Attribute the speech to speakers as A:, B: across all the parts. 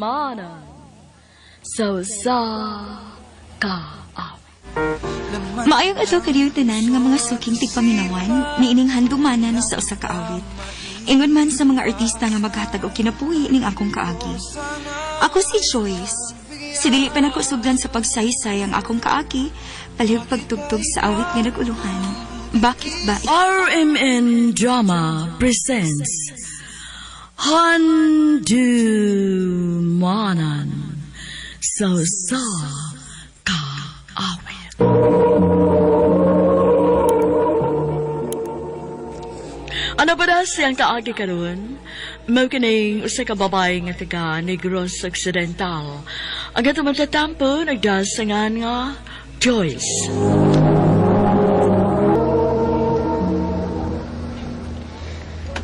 A: Handumanan sa usa ka awit.
B: Maayong adlaw kaniyong tanan nga mga suking tigpaminawan niining handumanan sa usa ka awit. Ingon man sa mga artista nga maghatag og kinabuhi ning akong kaagi. Ako si Joyce. Si dili pa nako sugdan sa pagsaysay ang akong kaagi, palihog pagtugtog sa awit nga nag-uluhan. Bakit ba
A: RMN Drama presents Handumanan sa usa ka awit. Ano ba na siyang kaagi karon? Mao kining usa ka babae nga taga Negros Occidental. Ang atong matatampo nagdasangan nga Joyce.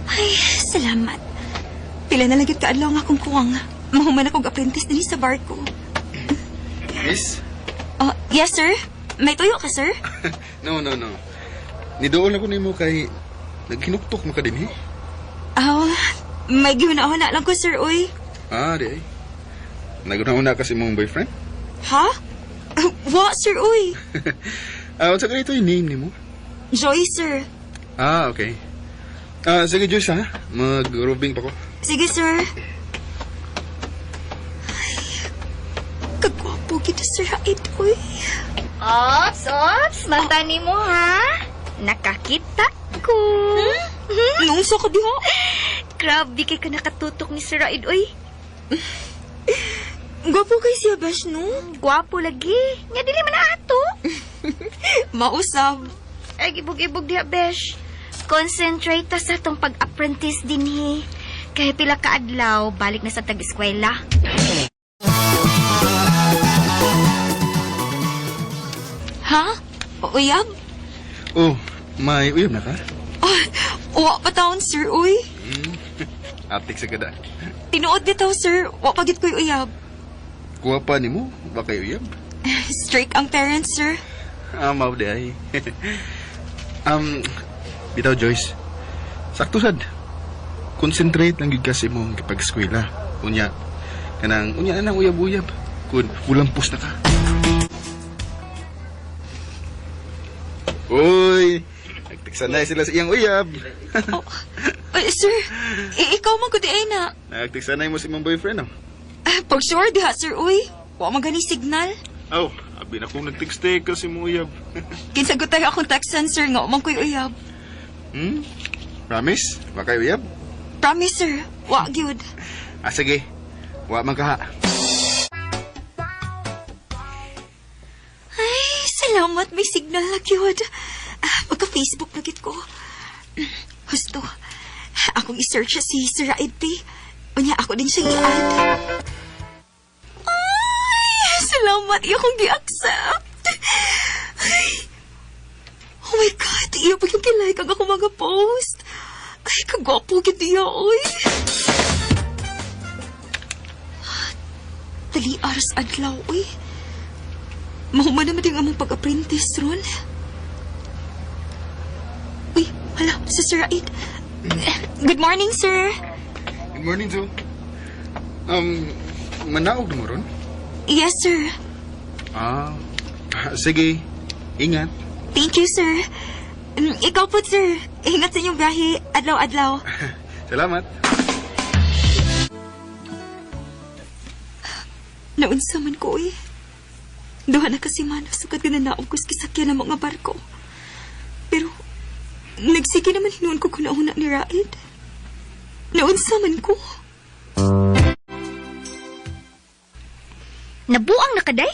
B: Ay, salamat. Pila na lang gyud kaadlaw nga akong kuwang. Mahuman akong apprentice dinhi sa barko.
C: Miss?
B: Oh, yes sir. May tuyo ka, sir?
C: No, no, no. Nidool ako nimo kay naghinuktok mo ka din, eh.
B: Oh, may gihuna-huna lang ko, sir, uy.
C: Ah, di ay. Naguna-una kasi mong boyfriend?
B: Ha? Wa, sir, uy.
C: Ah, unsa ganito yung name nimo?
B: Joy, sir.
C: Ah, okay. Ah, sige Joyce ha. Mag-roving pa ko.
B: Sige, sir. Ay, kagwapo kita, sir, Ait, uy.
D: Ops, ops, mata ni mo ha. Nakakita ko.
B: Nung sa ka diha?
D: Grabe kay ka nakatutok ni Sir Raid, oy.
B: Gwapo kay siya, Besh, no?
D: Gwapo lagi. Nga dili man na ato.
B: Mausab.
D: Ay, ibog-ibog diha, besh. Concentrate ta sa atong pag-apprentice dinhi. Kaya pila ka adlaw, balik na sa tag-eskwela.
B: Ha? Uyab?
C: Oh, may uyab na ka?
B: Oh, wa pa taon, sir, uy.
C: Atik sa kada.
B: Tinuod bitaw, sir. Wa pa gid ko'y uyab.
C: Kuha pa nimo, ba kay uyab?
B: Strict ang parents, sir.
C: Ah, mao di ay. um, bitaw Joyce. Sakto sad. Concentrate lang gyud kasi mo pag-eskwela. Unya kanang unya na nang uyab-uyab. Kun ulampos na ka. Uy, nagtiksanay sila sa iyang uyab.
B: Oh, ay, sir, ikaw man ko di ay na.
C: Nagtiksanay mo sa imong boyfriend, oh.
B: Ah, pag sure diha, sir, uy. Wa man gani signal.
C: Oh, abi na kong nagtext ka sa imong uyab.
B: Kinsagot tayo akong text sir, nga wa man ko'y uyab.
C: Hmm? Promise? Wa kay uyab?
B: Promise, sir. Wa gyud.
C: Ah, sige. Wa man kaha.
B: Ay, salamat may signal na gyud. Ah, magka-Facebook na gyud ko. Husto. Akong i-search si Sir Raid P. Unya, ako din siyang i-add. Ay, salamat. Iyo kong gi-accept. Ay. Oh my God, iyo pa yung kilike ang akong mga post. Ay, kagwapo gid niya, oy. Dali aras adlaw, oy. Mahuman naman yung among pag-apprentice ron. Uy, hala, si Sir Raid. Good morning, sir.
C: Good morning, Joe. Manaog na mo ron?
B: Yes, sir.
C: Ah, sige. Ingat.
B: Thank you, sir. Ikaw po, sir. Ingat sa inyong biyahe. Adlaw-adlaw.
C: Salamat.
B: Naunsa man ko, eh. Duha na kasi man, sukad ka na naog ko sa kisakyan ng mga barko. Pero, nagsige naman hinuon ko kung nauna ni Raid. Naunsa man ko.
D: Nabuang na kaday?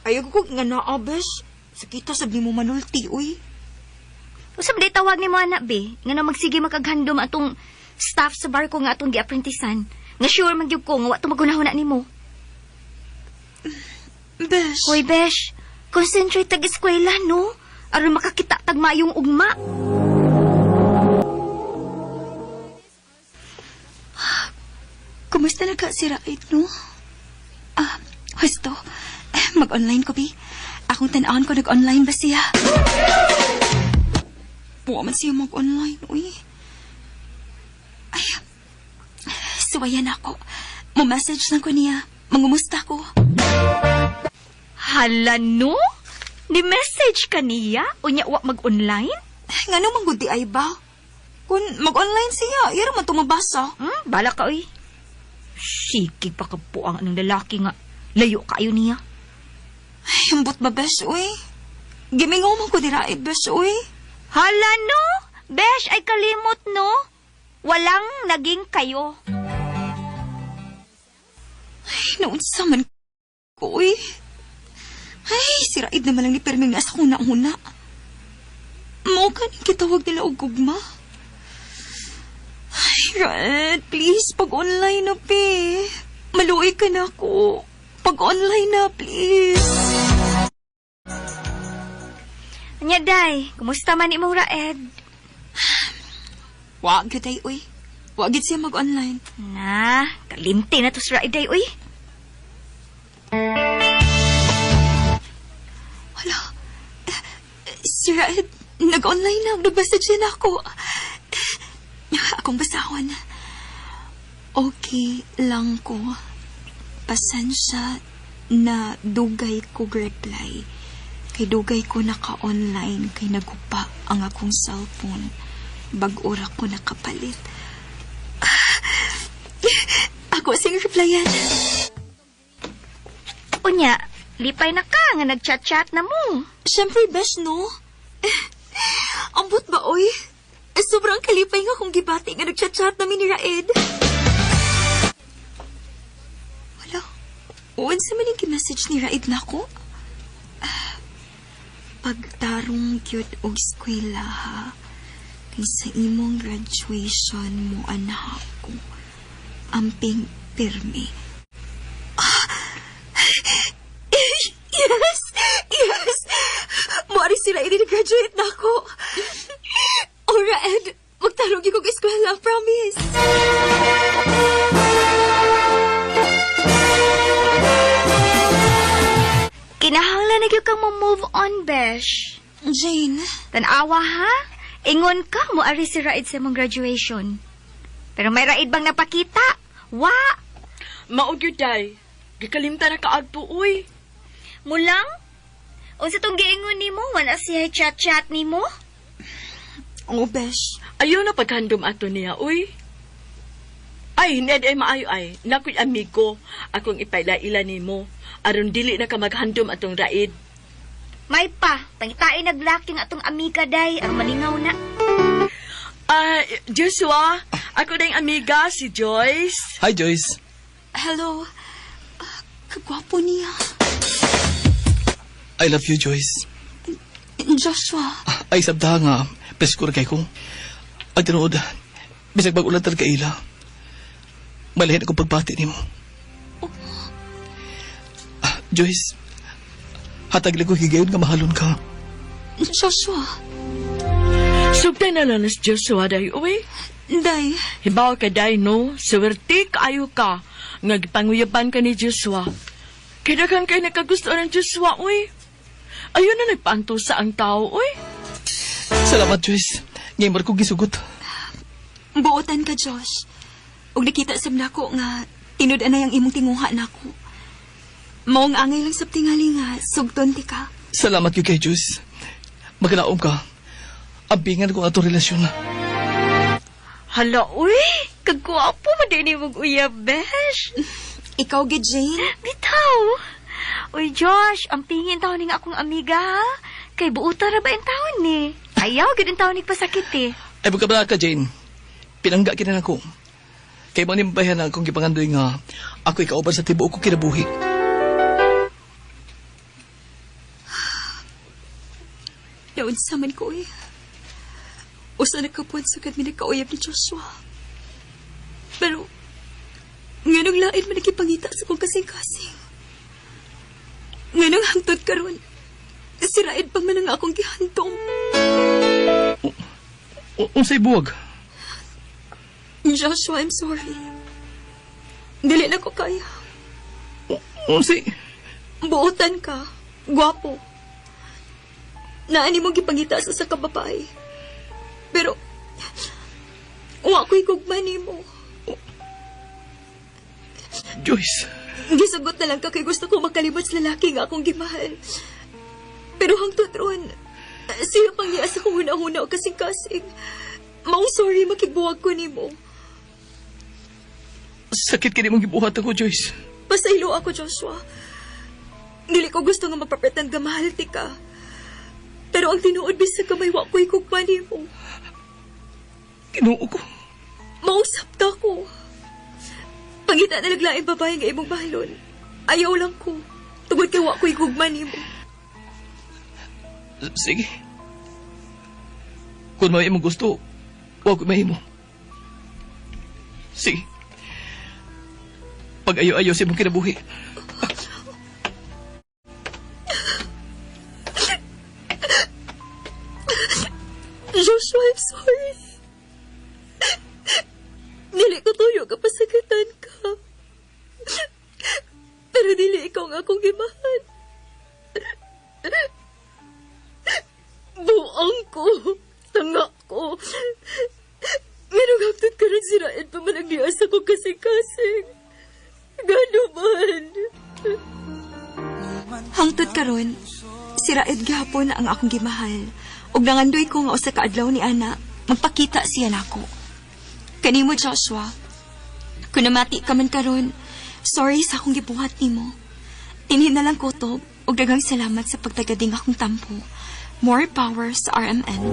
B: Ayaw ko nga naa, besh. Sakita sab nimo manulti, uy.
D: Usab day tawag ni mo anak be, nga na magsige makaghandom atong staff sa barko nga atong giapprentisan. Nga sure man gyud ko nga wa to magunahuna nimo.
B: Besh.
D: Hoy besh, concentrate tag eskwela no. Aron makakita tag maayong ugma.
B: Kumusta na ka si Raid, no? Ah, husto. Mag-online ko, bi. Akong tan-awon ko nag-online ba siya? Buwa man siya mag-online, uy. Suwayan ako. Mo-message lang ko niya. Mangumusta ko.
D: Hala no? Ni message ka niya? Unya wa mag-online?
B: Ngano man gud di ay ba? Kung mag-online siya, ira man tumabasa.
D: Bala ka oy. Sige pa kabuang anong lalaki nga. Layo kaayo niya.
B: Ay, ambot ba, besh, uy? Gimingaw man ko dira, eh, besh, uy.
D: Hala no? Besh ay kalimot no? Walang naging kayo.
B: Ay, naunsa man ko, uy. Ay, si Raid naman lang ni Perming nasa huna-huna. Mao ka ning kitawag nila og gugma. Ay, Raid, please, pag-online na, pe. Maluoy ka na ako. Pag-online na, please.
D: Anya day, kumusta man imong Raed?
B: Wa gyud ay, uy. Wa gyud siya mag-online.
D: Na, kalimti na to si Raed day, uy.
B: Hala, si Raed, nag-online na. Nag-message na ako. Akong basahon. Okay lang ko. Pasensya na dugay ko reply. Kay dugay ko naka-online kay nagupa ang akong cellphone. Bag-ora ko nakapalit. Ako sing replyan.
D: Unya, lipay na ka nga nag-chat-chat na mo.
B: Siyempre, besh, no? Ambot ba, oy? Sobrang kalipay nga kung gibati nga nagchat-chat namin ni Raed. Wala. Unsa man yung message ni Raed nako? Ah, pagtarong gyud og eskwela ha. Kay sa imong graduation mo anak ko. Amping pirmi. Yes! Yes! Muari sila i-graduate na ako. Oh, Raed, magtarong gyud kog eskwela, promise.
D: Kinahanglan na gyud kang mo-move on, besh.
B: Jane,
D: Tanawa ha? Ingon ka mo ari si Raid sa imong graduation. Pero may Raid bang napakita? Wa!
A: Mao gyud day. Gikalimta na kaadto uy.
D: Mulang? Unsa tong giingon nimo? Wala siya chat-chat nimo?
B: oh, besh.
A: Ayaw na paghandom ato niya, uy. Ay, hindi ay maayo ay. Nakoy amigo, akong ipaila-ila nimo. Aron dili na ka maghandom atong Raid.
D: May pa, pangitain naglaking atong amiga day, aron malingaw na.
A: Ah, Joshua, ako na yung amiga, si Joyce.
E: Hi, Joyce.
B: Hello. Ah, kagwapo niya.
E: I love you, Joyce.
B: Joshua,
E: Ay, sabta nga, peskur kay ko. Ang tinuod, bisag bag-ulan talaga ila. Malahin akong pagbati nimo. Ah, Joyce, hatag lang ko higayon nga mahalon ka.
B: Joshua.
A: Sugtay na lang si Joshua day, uy.
B: Day,
A: Hibaw ka day, no? Swerte kaayo ka. Nga gipanguyaban ka ni Joshua. Kaya kay nakagusto ng Joshua, uy. Ayun na nagpaanto sa ang tao, uy.
E: Salamat, Joyce. Ngayon mo ko gisugot.
B: buotan ka, Josh. Ug nakita sab nako nga tinud anay ang imong tinguha nako. Maong angay lang sab tingali nga sugton ti ka.
E: Salamat gyud kay Joyce. Magalaom ka. Ampingan ko ang atong relasyon.
D: Hala, uy! Kagwapo man din imong uyab, besh.
B: Ikaw gid, Jane.
D: Bitaw! Uy, Josh, ang pingin taon ning akong amiga, ha? Kay buutan ra ba ang taon ni? Ayaw, gid ang taon ni pasakit eh.
E: Ay, buka ka, Jane. Pinangga kita nako. Kay mo nimbayan na akong gipangandoy nga ako ikauban sa tibuok ko kinabuhi.
B: Naunsa man ko eh. Usa na kapuan sugad mi nagkauyab ni Joshua. Pero, nganong lain man nagipangita sa kong kasing-kasing. Nganong hangtod karon, si Raed pa man ang akong gihandom.
E: Unsay buwag?
B: Joshua, I'm sorry. Dili na ko kaya.
E: Unsay?
B: Buotan ka. Gwapo. Naani mo gipangita sa sa kababae. Pero, wa ko'y gugma nimo.
E: Joyce.
B: Gisugot na lang ka kay gusto ko makalimot sa lalaki nga akong gimahal. Pero hangtod ron, siya pang niya sa kong huna-huna o kasing-kasing. Maong sorry makigbuwag ko nimo.
E: Sakit kini mong gibuhat ako, Joyce.
B: Pasaylo ako, Joshua. Dili ko gusto nga magpapretend nga mahal ti ka. Pero ang tinuod bisag kamay wa ko'y kugma nimo.
E: Ginoo ko.
B: Mausap ta ko. Pangita na laglaing babae nga imong bahalon. Ayaw lang ko. Tungod kay wa ko'y gugma nimo.
E: Sige. Kung may imong gusto, wag ko mahimo. Sige. Pag-ayo-ayo sa imong kinabuhi.
B: Joshua, I'm sorry. Dili ko tuyo ka pasakitan ka. Pero dili ikaw ang akong gimahal. Buang ko. Tanga ko. Merong haptod ka rin sirain pa man ang niasa ko kasing-kasing. Gano man. Hangtod karon, si Raed gihapon ang akong gimahal. Ug nangandoy ko nga usa ka adlaw ni ana, magpakita siya nako. Kanimo Joshua, kung namati ka man karon, sorry sa akong gibuhat nimo. Tinhin na lang kutob ug daghang salamat sa pagtagading akong tampo. More power sa RMN.